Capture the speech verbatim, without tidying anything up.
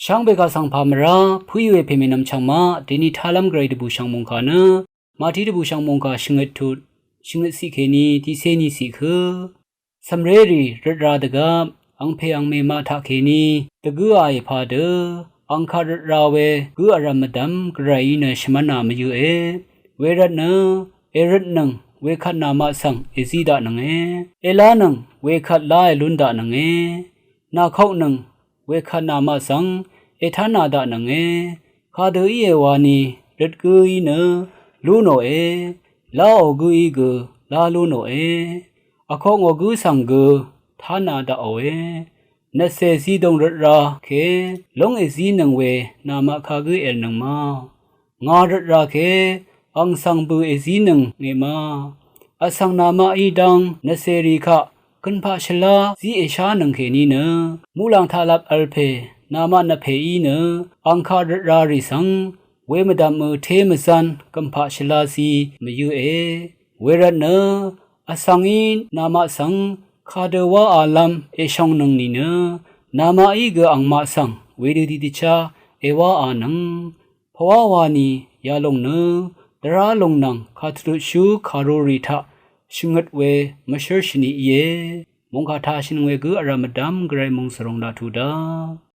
Shvngbe kaq svng pà mvrá pǿí we pè mènvm chvngmaq deni tálv́m gvray dvbùshv̀ng mòngkà nø Mati dvbùshv̀ng mòngkà shvngøt tut shvngøt ciq kèní tiqcé ní ciq hø. Cv̀mrérì røt ra dvgvp angpè angmè maq taqkèní dvgǿ aì padø angkaq røt ra we gǿ vrv̀m mvdv̀m gvrayí nø shvmv́nà mvyø̄e. Wervtnø èrøtnøng wekvt namaq svng èzí daqnønge. Èlánøng wekvt láe lún daqnønge. Nàkauknøng wekvt namaq svng ètánà daqnønge. Kadø íe wani røt gǿí nø lú nòe. Láò gǿí gø lá lú nòe. Vkok ngò gǿ svng gø tánà daqòe. Nvtcè zidòng røt ra ke lóng èzínøng we namaq kagǿ èv̀lnøng ma. Ngà røt ra ke ang svng bø̀ èzínøng ngema. Vsvng namaqí dv́ng nvcèrì kaq gønpaq shvlá zí èshánøng kèní nø muqlàng taqlap vl pè namaq nvpèí nø angkaq røt rarì svng wemvdv̀mø té mvzán gønpaq shvlá zí mvyǿe. Wervtnø vsvngí namaq svng kadø wáalv́m èshongnøng nìnø namaqí gø angmaq svng wedø tiqdvchá èwáanøng. Pvwá wani yalòng nø dvrá lòng nvng kàtvrutshú kàrurì taq shvngøt we mvshǿr shvni íe. Mòngkà tashìnøng we gǿ vrv̀m mvdv̀m gvray mòngsvròng daqtu daq.